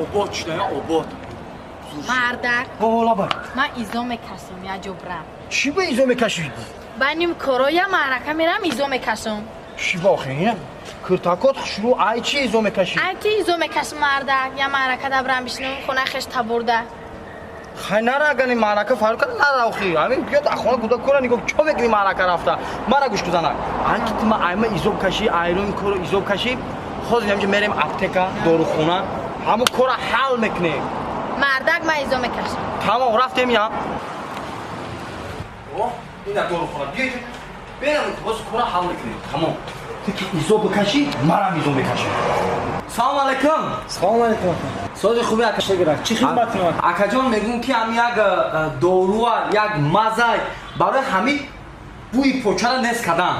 Обод шуда, обод. Мардак. Лабай. Ман изо мекашам, я ҷо брам. Чӣ ба изо мекашӣ? Байним коро я маърака мерам, изо мекашам. Чӣ ба охи? Киртакот хушрӯ, ай чӣ изо мекашӣ? Ай ти изо мекашам, мардак, я маърака да брам бишинам, хона хеш табурда. Хай нара, агани маърака фарқ карда нара охи. Ҳамин биёд ахона куда кора нигоҳ чо мекунӣ маърака рафта? Мара гӯш кузана. Ай ки ту ма айма изо кашӣ, айрон коро изо кашӣ, ҳозир ҳамҷа мерем аптека, дорухона, ҳамун кора ҳал мекунем. Мардак, ман изо мекашам. Тамом, рафтем я. О, ина дорухона. Биёед. Берем, боз кора ҳал мекунем. Тамом. Ту ки изо бикашӣ, марам изо мекашам. Салом алейкум. Салом алейкум. Сози хуби, ака. Шукр. Чӣ хидмат кунам? Акаҷон, мегӯм ки ҳам як доруа, як мазай барои ҳамин бӯи почара нест кардан.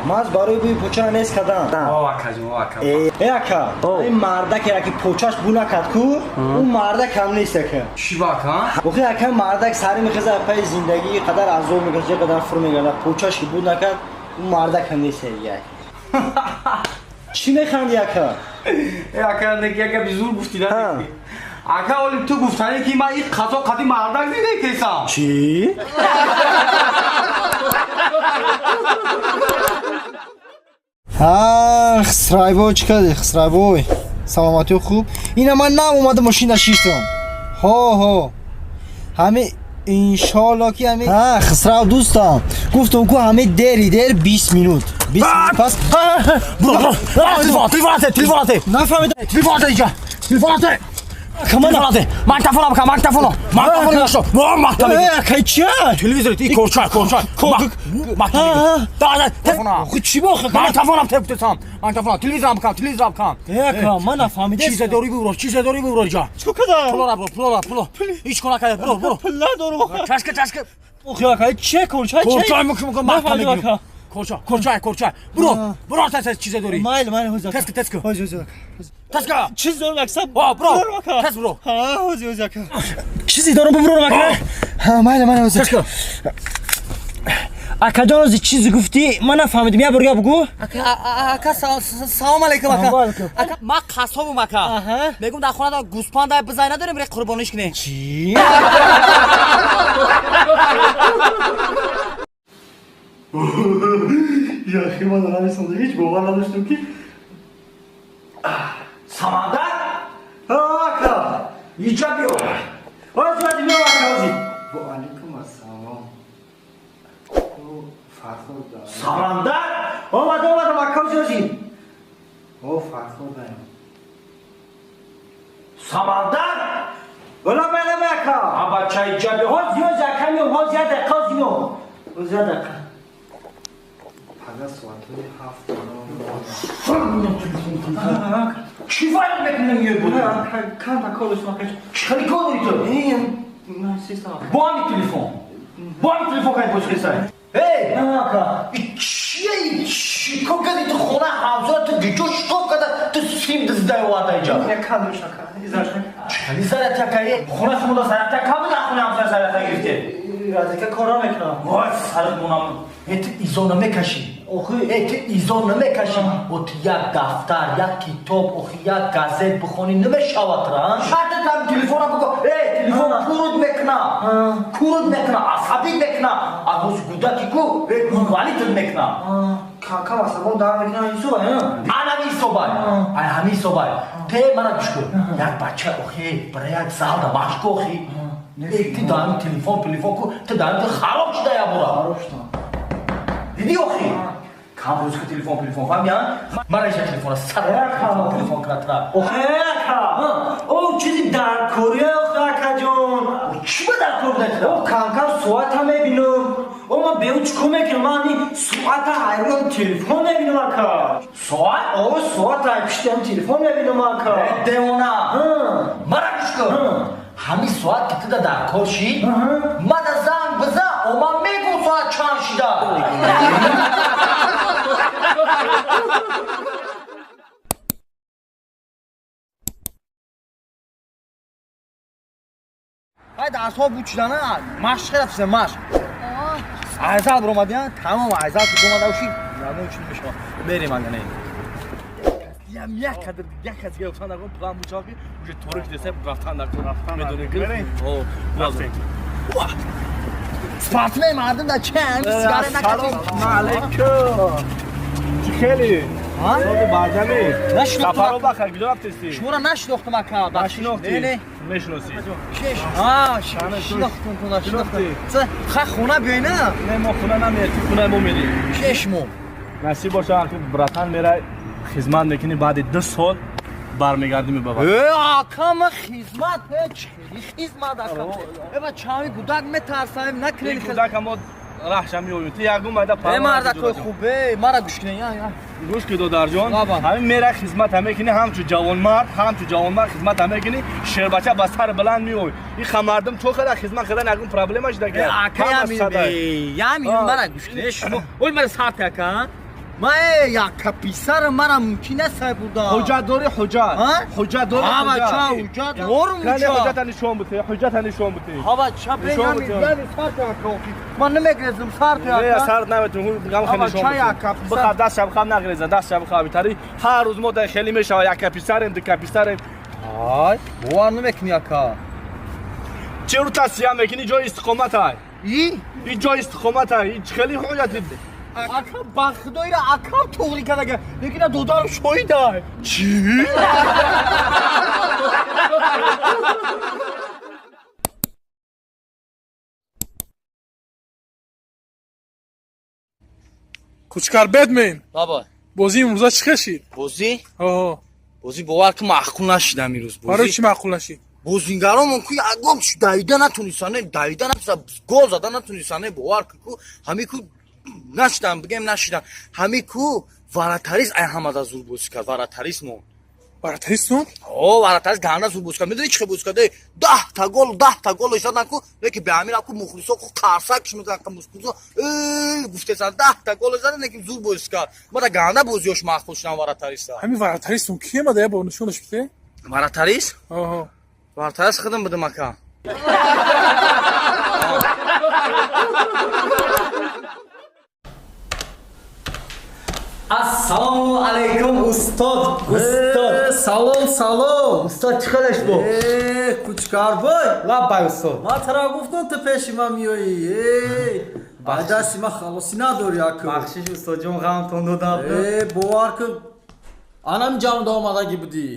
Маз барои бӯи почара нест кардан? О, акаҷон, о, ака. Э, ака, ин мардаке ки почаш бу накард ку, ӯ мардак ҳам нест, ака. Чӣ ба, ака? Охи, ака, мардак сари мехеза, пайи зиндагӣ қадар азоб мекашад, қадар фур мегардад, почаш ки бу накард, ӯ мардак ҳам нест, як. Чӣ механди, ака? Э, ака, неки яка бизур гуфтӣ да. Ака, оли ту гуфтанӣ ки ман ин қазо қади мардак зиндагӣ кесам. Чӣ? Ҳа, Хисрайбой, чӣ кардӣ, Хисрайбой? Саломатиё хуб? Ина ман нав омада мошина шиштам. Ҳо, ҳо. Ҳами иншоалло ки ҳами ҳа, Хисрав дӯстам. Гуфтам ку ҳами дери дер 20 минут. 20 минут пас. Телефон, телефон, телефон. Нафаҳмидам. Телефон иҷа. Телефон. Камана. Магнитофона бика, магнитофона. Магнитофона дошто. Во, магнитофона. Э, ака, чия? Телевизор ти корчай, корчай. Магнитофона. Да, да, телефона. Охи, чӣ бо, ака? Магнитофонам тепутесам. Магнитофона, телевизорам бикам, телевизорам бикам. Э, ака, ман нафаҳмидам. Чизе дори бибро, чизе дори бибро иҷа. Чӣ кардам? Пулора бро, пулора, пуло. Ҳеч кор накарда, бро, бро. Пул надорам, ака. Чашка, чашка. Охи, ака, чия корчай? Корчай мукум, Нафаҳмидам, ака. Корчай, корчай, корчай. Бро, бро, тез чизе дори. Майли, майли, ҳозир. Тез, тез. Ҳозир, ҳозир. Тез. Чиз дорам, акса. О, бро. Биброрам, ака. Тез бро. Ҳа, ҳозир, ҳозир, ака. Чизе дорам, биброрам, ака. Ҳа, майли, майли, ҳозир. Тез. Акаҷон, ҳозир чизе гуфтӣ, ман нафаҳмидам. Як бор гап гӯ. Ака, ака, салом алейкум, ака. Салом алейкум. Ака, ман қассобум, ака. Аҳа. Мегум, дар хона гӯспанда бизай надорем, ре қурбониш кунем. Чӣ? Яхи, ман намесонда, ҳеҷ бовар надоштам ки Самандар? Ака! Иҷа биё. Ҳозир, ҳозир биём, ака, ҳозир. Ва алайкум ассалом. Фарход. Самандар? Омад, омадам, ака, ҳозир, ҳозир. О, Фарход даем. Самандар? Лабай, лабай, ака. А, бача, иҷа биё. Ҳозир, ҳозир, ака, меом, ҳозир, як дақиқа, ҳозир меом. Ҳозир, як дақиқа. Пага соатҳои 7. Чӣ фарқ мекунем ё буд? Канда кор доштам, ака. Чӣ хели кор дори ту? Бо ҳамин телефон. Бо ҳамин телефон кай боз хесай. Эй! Ака. Чие? Чӣ кор кардӣ ту хона ҳамсоя ту гиҷо чӣ кор карда ту сим диздай оварда иҷа? Канда доштам, ака. Изарш. Чӣ хели зарятя кай? Хона шумо зарятя кам буда, хона ҳамсоя зарятя гирифте. Разика кора мекунам. Вой, сарат монам. Э, ту изо намекашӣ. Охи. Э, ту изо намекашӣ. О, ту як дафтар, як китоб, охи, як газет бихонӣ намешавад ра. Шарта там телефона бико. Э, телефон курут мекуна. Курут мекуна, асабӣ мекуна. Агоз гудаки ку, э, инвалидт мекуна. Кам асабон дар мекунам, ҳисоба, Ана ҳисобай. Ай ҳами ҳисобай. Те мара гӯш кун. Як бача охи, бара як залда машқ охи. Э, ти даами телефон, телефон ку, ту даами ту хароб шуда я бура. Хароб шудам. Дидӣ охи? Кам рӯз ки телефон, телефон фаҳмӣ, мара иша телефона сар телефон, телефон кунад тра. Охе, ака. О, чизи даркория, охе, акаҷон. Чӣ ба даркор буда ту? О, кам-кам соата мебинам. О, ман беу чӣ кор мекунам? Ман ин соата ҳайрон телефон мебинам, ака. Соат? О, соата пиштиам телефон мебинам, ака. Э, девона. Мара гӯш кун. Ҳамин соат ки туда дар кор шид, мана занг бизан, о, ман мегӯм соат чанд шида. Ай, дарсҳо буд шудана, машқ рафтем, машқ. Айзал биромадиан, тамом, айзал ки омада уши, ягон чи намешава. Мерем ага не. Ям як қадр як кас гуфтан нагон план буча ки уже торик десе рафтан накун. Медонӣ ки? О, рафтем. Спортсмен мардум да чанд сигарет накашид. Салом алейкум. Чӣ хеле? Соди барҷамӣ. Сафаро бахайр, куҷо рафтести? Шуморо нашинохтам ака. Нашинохтӣ? Не, не. Мешиносӣ. А, шинохтам туна, шинохтам. Ха хона биёй на? Не, мо хона намеем, ту хонаи мо мерем. Чеш мо? Насиб боша, вақте братан мерай хизмат мекунӣ, баъди 2 сол бармегардӣ ба ватан. Э, ака, ма хизмат, э, чӣ хизмат ака? Э, ба чами гудак метарсам, накунед хизмат. Гудак мо раҳша меоем. Ту ягон майда э, мардакои хуб, э, мара гӯш кунед, я, я. Гӯш ки додарҷон, ҳамин мерай хизмат мекунӣ, ҳамчун ҷавонмард, ҳамчун ҷавонмард хизмат мекунӣ, шербача ба сар баланд меоӣ. Ин хамардум чо қадар хизмат кардан ягон проблема шуда ки? Ака, ями, мара гӯш кунед, шумо. Ой, мара сарт ака. Ма як писар мара мумкин нест сай бурда. Ҳуҷҷат дорӣ, ҳуҷҷат? Ҳуҷҷат дорӣ? Ҳа, бача, ҳуҷҷат дорум. Кане ҳуҷҷата нишон бите, ҳуҷҷата нишон бите. Ҳа, бача, ями, ями сарт ака. Ман намегрезам сарт ака. Не, сарт наметун, гам хеле нишон бите. Бихаб, даст шаб хаб нагреза, даст шаб хаб битари. Ҳар рӯз мо дар хеле мешава, як писарем, ду писарем. Ай, бовар намекунӣ ака. Чӣ рӯ тасия мекунӣ, ҷои истиқомат ай? И? И ҷои истиқомат ай, и хеле ҳуҷҷати Ака, ба худоира акам туғри кардага, лекин додарам шоҳидай. Чӣ? Кучкар Бэтмен. Баба. Бозии имрӯза чӣ хел шид? Бозӣ? Оҳо. Бозӣ бовар ки маъқул нашидам имрӯз. Барои чӣ маъқул нашид? Бозингаромон ку ягон чӣ давида натунистанд, давида натунистанд, гол зада натунистанд, бовар ки ку ҳамин ку нашидам, бигем нашидам. Ҳамин ку варатарис ай ҳамада зур бозӣ кард, варатарис мо. Варатарис мо? О, варатарис ганда зур бозӣ кард. Медонӣ чӣ хел бозӣ кард? 10 гол, 10 гол задан ку, лекин бе ҳамин ку мухлисо ку қарсак мезананд, мухлисо гуфтесанд 10 гол задан, лекин зур бозӣ кард. Мада ганда бозиёш маъқул шудам варатариса. Ҳамин варатарис мо кие мада, я бо нишонаш бите? Варатарис? Оҳо. Варатарис худам будам ака. Ассалому алайкум, устод, устод. Салом, салом. Устод, чӣ хелаш бо? Кучкарбой. Лаббай, устод. Ман тара гуфтам, ту пеши ман меоӣ. Ба дасти ман халосӣ надорӣ аку. Бахшиш, устодҷон, ғамтон додам. Бовар кун, анам ҷамъда омадагӣ будӣ.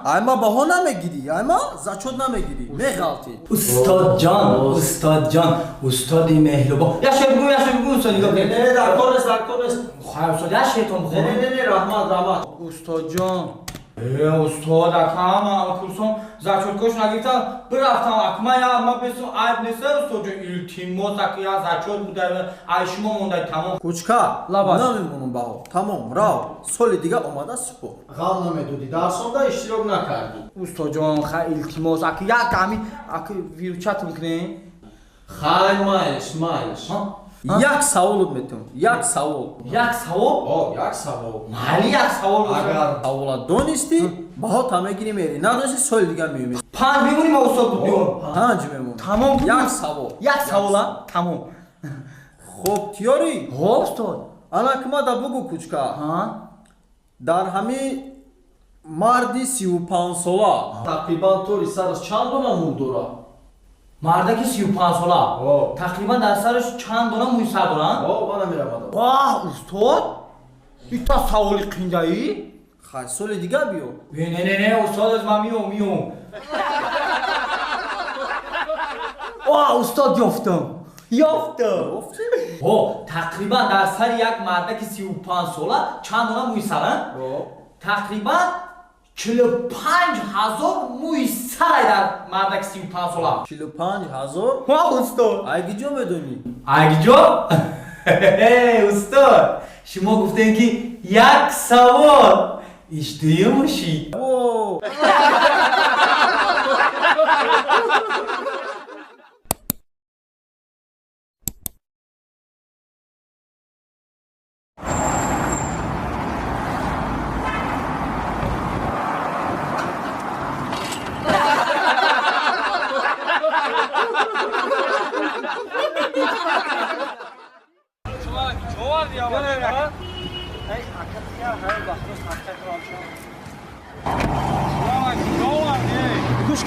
Айма баҳо намегирӣ, айма зачёт намегирӣ, меғалтӣ. Устодҷон, устодҷон, устоди меҳрубон. Як шеър бигӯ, як шеър бигӯ, устод, нигоҳ кунед. Не, дар кор нест, дар кор нест. Хайр, устод, як шеъртон бихонам. Не, не, не, раҳмат, раҳмат. Устодҷон. Устод, ака, ман курсом зачёткош нагирифтам, бирафтам, ака, ман я, ман бесум айб нест, устодҷон, илтимос, ака, я зачёт буда, ай шумо мондай, тамом. Кучка, лабай. Намемонам баҳо. Тамом, рав. Соли дига омада супор. Ғам намедодӣ, дарсонда иштирок накардӣ. Устодҷон, хай, илтимос, ака, як ҳамин, ака, виручатам кунед. Хай, майлиш, майлиш. Як саволот метавон, як савол. Як савол? О, як савол. Майли, як савол. Агар савола донистӣ, баҳота мегирӣ, мерӣ. Надонистӣ, соли дига меоӣ. 5 мемонӣ ма, устод, биём. 5 мемонӣ. Тамом. Як савол. Як савола? Тамом. Хуб, тиёрӣ? Хоб, устод. Ана кимада бугӯ, Кучка. Дар ҳамин марди 35 сола тақрибан тори сараш чанд дона мӯй дорад? Мардаки 35 сола тақрибан дар сараш чанд дона мӯи сар доранд? О, мана меравадам. Ваҳ, устод, ита саволи қиндаӣ. Хай, соли дига биё. Не, не, не, устод, аз ман миём, миём. О, устод, ёфтам, ёфтам. Ёфтӣ? О, тақрибан дар сари як мардаки 35 сола чанд дона мӯи саранд? Тақрибан 45 000 мӯи сарай дар мардаки 35 сола. 45 000? Ҳа, устод. Ай киҷо медонӣ? Ай киҷо? Устод, шумо гуфтем ки як савол иштиё мошид. О!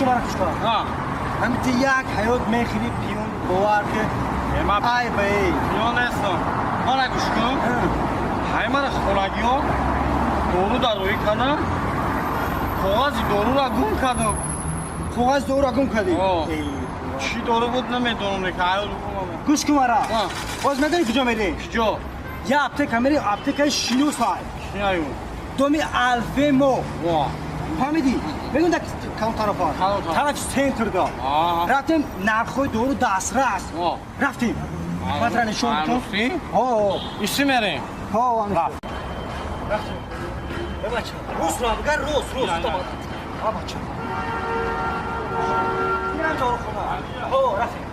Гӯш кун, мара гӯш кун. Ҳамин ти як ҳаёт мехӯри пиён, бовар ки ай ба эй. Пиён нестам. Мара гӯш кун. Ҳай мара хонагиҳо дору дар рӯӣ кардам. Коғази дорура гум кардам. Коғази дорура гум кардӣ? Чӣ дору буд намедонам, ки ҳаёт гум. Гӯш кун мара. Боз медонӣ куҷо мерӣ? Куҷо? Я аптека мерӣ, аптекаи шиносай. Шинаю. Доми Алвемо. Фаҳмидӣ? Медонӣ дар кадом тарафа? Тарафи центр да. Рафтем, нархҳои дору дастрас. Рафтем. Матра нишон кун. Ҳо. Иши мерем. Ҳо, рафтем. Бача, рус ра бигар, рус, рус. Ҳа бача. Инам дорухона. Ҳо, рафтем.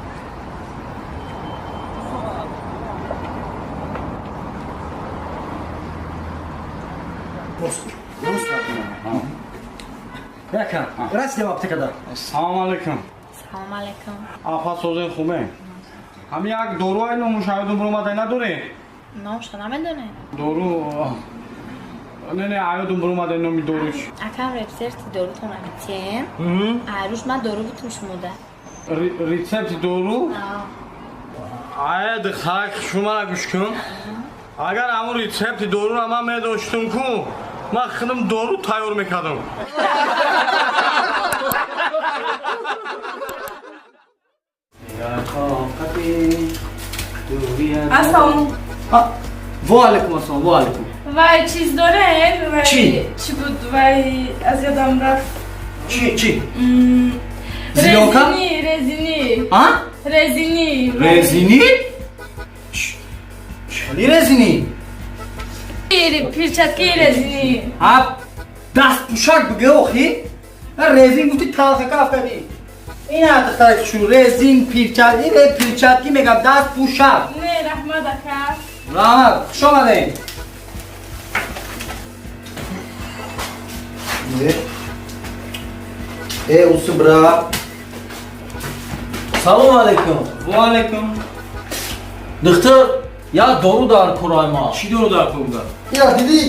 Расидем аптекада. Салом алейкум. Салом алейкум. Апа, созен хубе? Ҳами як дору ай номуш ҳаёдум буромадай надорӣ? Номша намедонем. Дору не, не, ҳаёдум буромадай номи доруш. Акам, рецепти дорутон амитем. Айрӯз ман дору бутум шумода. Рецепти дору? Ай, дихак, шумара гӯш кун. Агар ҳамун рецепти доруро ман медоштум ку, ман худам дору тайёр мекардам. Ассалом. Ва алейкум ассалом, ва алейкум. Вай, чиз доред? Чӣ? Чӣ буд? Вай, аз ёдам рафт. Чӣ, чӣ? Зелёнка? Резини, резини. А? Резини. Резини? Чӣ резини? Перчатки резини. А, дастпӯшак биге охи? Резин гуфти, талхака афтадӣ. Ина духтарак шу резин перчат, ин перчатки мегам, дастпӯшак. Не, раҳмат, ака. Раҳмат, хуш омадед. Э, усу бра. Салом алейкум. Ва алейкум. Духтар, як дору дар курай ма. Чӣ дору дар кор буда? Ира дидӣ?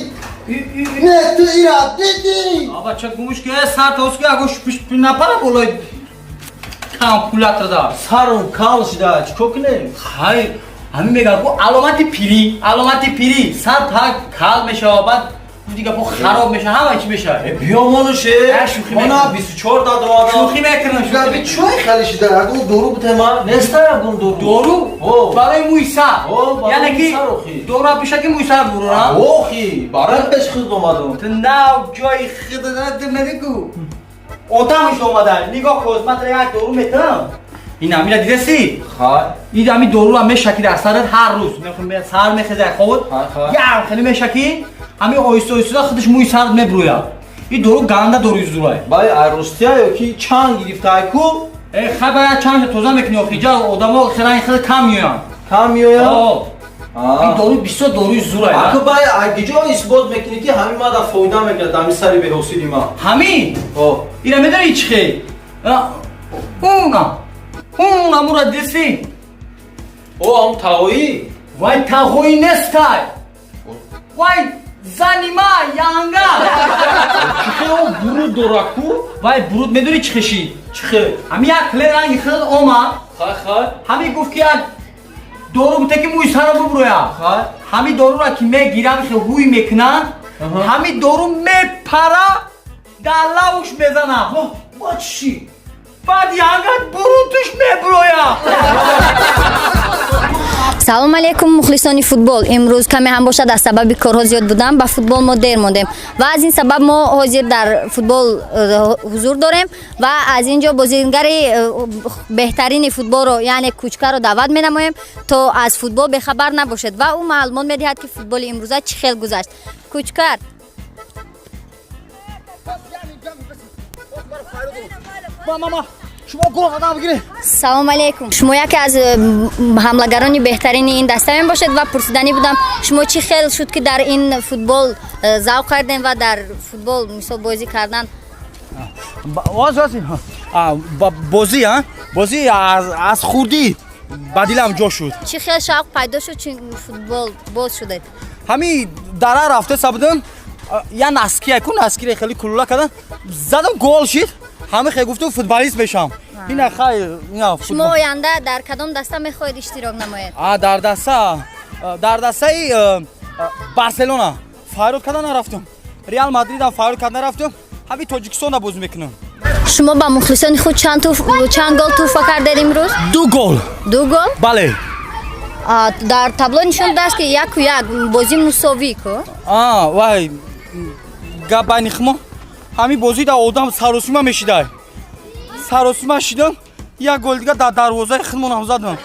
Не, ту ира дидӣ? А бача, гумуш ки сар тос ки аго напара болои компулятор да. Сарум кал шуда, чӣ кор кунем? Хай, ҳамин мегӯям ку, аломати пирӣ, аломати пирӣ, сар та кал мешава, баъд гуфти гапо хароб меша, ҳама чӣ меша. Биё монуше. Шӯхӣ Мона 24 дад омадам. Шӯхӣ мекунам, Шӯхӣ. Чой хали шуда, агу дору бутема. Неста ягон дору. Дору? Барои мӯи сар. Яъне ки дору пеша ки мӯи сар бурорам. Охи, барои пеш худ омадам. Ту нав ҷои худ меди ку. Одамш омада. Нигоҳ кун, ман як дору метам. Ин амира дидаси? Хай. Ин ами доруро мешакӣ дар сарат ҳар рӯз. Сар мехезай хобот. Ярм хеле мешакӣ. Ами оҳиста оҳиста худаш мӯи сарат мебурӯяд. Ин дору ганда доруи зурай. Бай, айрустия ё ки чанг гирифтай ку? Э, хай, бая чанг тоза мекунӣ охи, ҷа одамо хеле хеле кам меоянд. Кам меоянд? Ин дору бисёр доруи зурай. Аку бай, гиҷо исбот мекунӣ ки ҳамин мада фоида мекунад ҳамин сари беҳосили ман? Ҳамин? Ира медонӣ чӣ хел? Уна. Уна мура диси. О, ҳам тағоӣ? Вай, тағоӣ нестай. Вай, зани ма янга. Чӣ хел о буруд дора ку? Вай, буруд медонӣ чӣ хешид? Чӣ хел? Ҳамин як хеле ранги хел омад. Хай, хай. Ҳамин гуфт ки як дору буте ки мӯи сарро бубурӯяд. Ҳамин доруро ки мегирам, хел ҳуй мекунанд, ҳамин дору мепара, дар лавуш мезанад. Ба чӣ? Баъд янга бурутуш мебурояд. Салом алейкум, мухлисони футбол. Имрӯз каме ҳам бошад, аз сабаби корҳо зиёд будан ба футбол мо дер мондем ва аз ин сабаб мо ҳозир дар футбол ҳузур дорем ва аз ин ҷо бозигари беҳтарини футболро, яъне Кучкаро даъват менамоем, то аз футбол бехабар набошед ва ӯ маълумот медиҳад, ки футболи имрӯза чӣ хел гузашт. Кучкар. Шумо гол қадам бигиред. Салом алейкум. Шумо яке аз ҳамлагарони беҳтарини ин даста мебошед ва пурсиданӣ будам, шумо чӣ хел шуд, ки дар ин футбол завқ кардем ва дар футбол мисол бозӣ кардан? Оз, оз, бозӣ, бозӣ аз хурдӣ ба дилам ҷо шуд. Чӣ хел шавқ пайдо шуд, чун футбол боз шудед? Ҳамин дара рафта сабудам, я носки ку, носкире хеле кулула кардам, задам, гол шид. Ҳама хе гуфту футболист мешам. Ина хай, ина. Шумо оянда дар кадом даста мехоҳед иштирок намоед? А дар даста, дар дастаи Барселона файрод карда нарафтам. Реал Мадридам файрод карда нарафтам. Ҳами Тоҷикистонда бозӣ мекунам. Шумо ба мухлисони худ чанд гол тӯҳфа кардед имрӯз? Ду гол. Ду гол? Бале. Дар табло нишон додааст, ки 1-1, бозӣ мусовӣ ку. А вай, гап байни хумо, ҳамин бозӣ да одам саросима мешидай. Саросима шидам, як гол дига дар дарвозаи худмонам задам.